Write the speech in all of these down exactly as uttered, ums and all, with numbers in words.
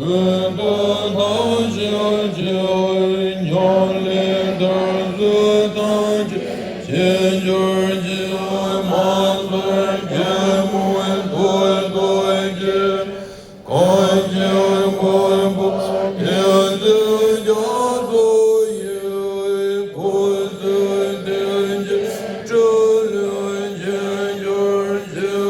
ཀུན་ཏུ་བདག་གཞན་གཅེས། ཉམས་ལེན་དར་ཚུལ་ཐམས་ཅད་ཕྱིར་གྱུར་ཅིག་མ་ཚོར་གད་མོ་ཐོག་ཏུ་སྐྱེས། གང་ཞིག་མགོན་པོ་ཐེག་མཆོག་རྒྱ་མཚོ་ཡི། ཁོ་ཚོའི་གདན་གྱི་སྤྲུལ་པས་མཁྱེན་གྱུར་ཅིག་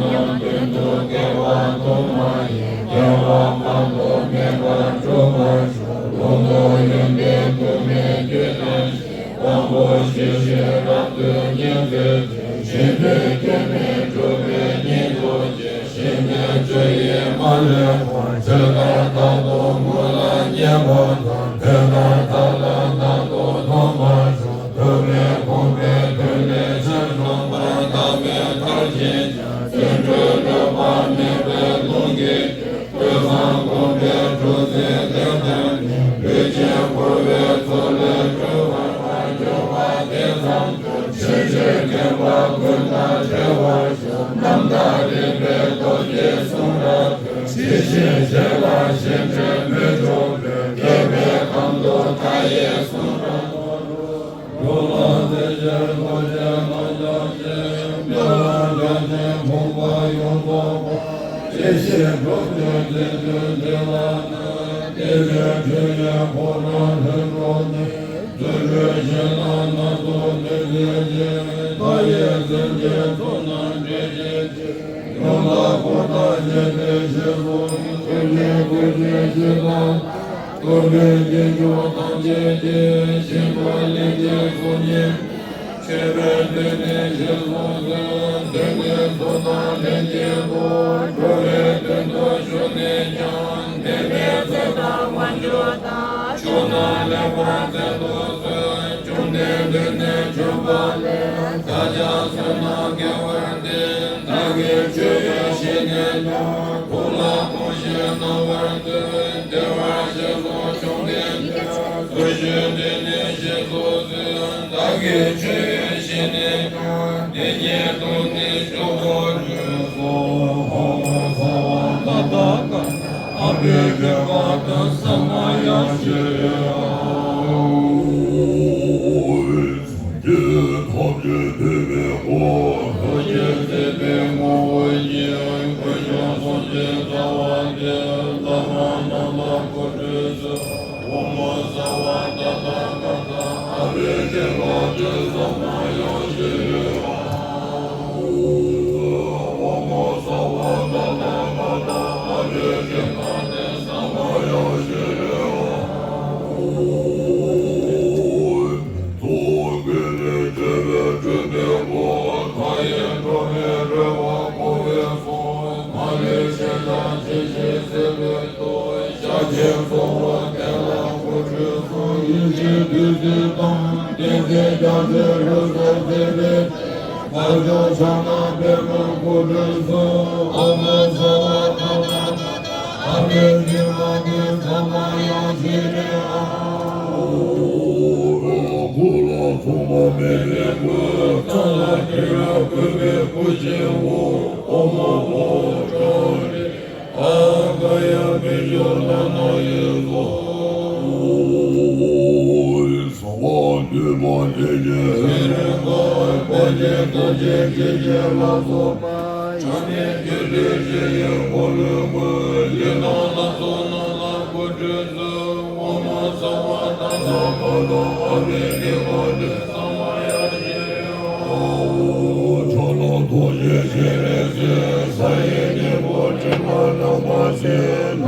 སྔོན་དུ་སྐྱེ་བ་དུ་མ་ཡིན། སྐྱེ་བ་དཔག་ཏུ་མེད་པར་འགྲུབ་པར་ཤོག་ལྷུན་པོ་ཡོན་ཏན་དུ་མའི་རྒྱུད་བསྟན་ཞིང་། དབང་པོ་ཤེས་བཞིན་རབ་ཏུ་ཉིད་མཛད་ཅིང་། གཞན་དོན་སྐྱོན་མེད་གྲུབ་པའི་ཉིད་རྡོ་རྗེ། གཞན་དོན་ཆོས་ཡིན་མ་ལུས་པ། ཆོས་ལ་རྟག་ཏུ་མོས་ལ་མཉེས་པ་དང་། དེ་ལྟར་བདག་ལ་རྟག་ཏུ་མཐོང་བར་ཤོག་ཐུབ་པས་གོམས་པའི་མཐུ་ལས་ཕྱིར་འབྱུང་བ། བདག་མེད་མཐར་ཕྱིན་ཀྱང་། བརྩོན་འགྲུས་སྒྲུབ་པ་མེད་པའི་ལུང་གིས་བསྐྱོད། ཀུན་བཟང་གོམས་པའི་གྲུ་གཟིངས་དེ་འདྲ་ནི། ལུས་ཅན་འཁོར་བའི་མཚོ་ལས་སྒྲོལ་བར་འགྱུར་བ་དེ་ཙམ་དུ། ཆོས་སྤྱོད་མཁན་པོ་ཀུན་དང་བྲལ་བར་ཤོག་རྣམ་དག་རིག་པའི་རྡོ་རྗེའི་གསུང་རབ་ཏུ། ཇི་བཞིན་གཤེགས་པ་གཞན་འབྲལ་མི་འགྲོ་བའི། རྒྱལ་བའི་ཁམས་སུ་མཐའ་ཡས་གསུང་རབ་ཏུ། འགྲོ་ལ་བདེ་ཕྱིར་རྡོ་རྗེ་རྣམ་བཞག་ཕྱིར། མི་ལ་བརྒྱ་བྱིན་ཕོངས་པ་ཡོངས་རྫོགས་པ། ཡེ་ཤེས་འགྲོ་དོན་མཛད་པའི་དེ་ལ་ནི། བདེ་བའི་འཕྲིན་ལས་འཁོར་དང་ལྷུན་གྲུབ་སྟེ། རྫུ་འཕྲུལ་གཞན་ལ་སྣ་ཚོགས་མི་མཛད་ཅིང་། མཐའ་ཡས་སེམས་ཅན་ཚོགས་རྣམས་བསྒྲལ་བྱའི་ཕྱིར། ཡང་དག་འཁོར་དང་བཅས་པའི་ཞིང་སོགས་སུ། ཐུགས་རྗེའི་སྐུ་ཆེན་ཞིང་དང་། ཐུབ་པའི་རྗེས་འཇུག་ཐམས་ཅད་ཀྱིས། ཞིང་དུ་ལེགས་སྐྱེས་སུ་བརྙེས། མཆོད་པའི་མཐུ་ནི་ཞིང་སོགས་སུ། མཐུ་ནི་ཚོགས་དང་ལྷན་ཅིག་ཏུ། འགྲོ་བའི་དོན་དུ་ཞུགས་ནས་ཀྱང་། བདེན་པའི་ཚེ་དང་དབང་ཕྱུག་དང་། མཆོག་རྣམས་ལེགས་པར་མཛད་དུ་གསོལ། བཅོམ་ལྡན་འདས་ནི་བྱོན་པ་ལས། བདག་ཀྱང་བསོད་ནམས་དགེ་བ་འདི། བདག་གིས་ཆོས་ཡོད་ཞེས་ནས་ཀྱང་། ཐུགས་ལ་དགོངས་ཤིང་གནང་བར་མཛོད། བདེ་བར་གཤེགས་སོ་བཅོམ་ལྡན་འདས། སུ་ཞིག་འདི་ནི་ཞེས་སུ་གསོལ། བདག་གིས་ཆོས་ཡོད་ཞེས་ནས་ཀྱང་། དེ་ཉིད་དུ་ནི་བཞུགས་པར་མཛོད་སོ། ཧོ་ཧོ་སརྦ་ཏ་ཐཱ་ག་ཏ། ཨ་བྷི་ཝ་དན་ས་མ་ཡ་ཤྲི་ཡ། སངས་རྒྱས་ཐམས་ཅད་ཐུབ་པའི་དཔལ། ཐུགས་རྗེས་གཟིགས་པའི་ངོ་བོ་ཉིད། ཀུན་ཀྱང་སངས་རྒྱས་རྩ་བ་སྟེ། ཐབས་རྣམས་ལ་འཁོར་འདུས་སུ། ཨོཾ་སརྦ་ཏ་ཐཱ་ག་ཏ་ཨ་བྷི་ཝ་དན་ས་མ་ཡ་ཤྲི་ཡ། ཨོཾ་སརྦ་ཏ་ཐཱ་ག་ཏ་ཨ་བྷི་ཝ་དན་ས་མ་ཡ་ཤྲི་ཡ། ཨོཾ། ཚོགས་ཀུན་ལས་བྲལ་བའི་སྤྲུལ་པའི་སྐུ། མཐའ་ཡས་འགྲོ་བའི་རེ་བ་འགུགས་པའི་གསུང་། མ་ལུས་ཤེས་བྱ་ཇི་བཞིན་གཟིགས་པའི་མཐུས། ཤཱཀྱའི་ཚོགས་དཔག་དེ་ལ་འཁོར་འདུས་སུ། ཡེ་ཤེས་བདུད་རྩི་དང་། ཏིང་འཛིན་རྒྱ་མཚོའི་རླུང་སོགས་མཛད་པའི་ཚེ། དལ་འབྱོར་ཕྱག་ན་པདྨོ་འཁོར་འདུས་སུ། ཨོཾ་སརྦ་ཏ་ཐཱ་ག་ཏ་ཨ་བྷི་ཝ་དན་ས་མ་ཡ་ཤྲི་ཡ། ཨོཾ། ཀུན་ལ་མཚུངས་པ་མེད་པའི་སྐུ། ཕྲ་ལ་ཁྱབ་པའི་གུས་པས་བསྐུལ་ཞིང་ཕུལ། ཨོཾ་ཨོ་ཏྲ་ཧྲི། ཨ་ག་ཡ་བྷི་ཇོ་ཏ་ན་ཡེ་སྭཱ་ཧཱ། ཨོཾ། གསང་བ་འདུས་མ་བྱས་ཀྱི། ཚེ་རིང་དཀར་པོ་ཆེ་ཐུགས་རྗེ་ཆེ་ཞེས་ལ་སོགས་པ། ཕྱག་ནི་རྒྱུད་སྡེ་བཞི་ཡི་འཁོར་ལོས་ཀུན། ཡི་དམ་ལྷ་ཚོགས་རྣམས་ལ་འཁོར་འདུས་སུ། ཨོཾ་སརྦ་ཏ་ཐཱ་ག་ཏ་ཨ་བྷི་ཝ་དན་ས་མ་ཡ་ཤྲི་ཡ། ཕྱག་ན་རྡོ་རྗེ་སྤྱན་རས་གཟིགས། ས་ཡི་སྙིང་པོ་སྤྲིན་དཀར་ནག་པ་ཞེས།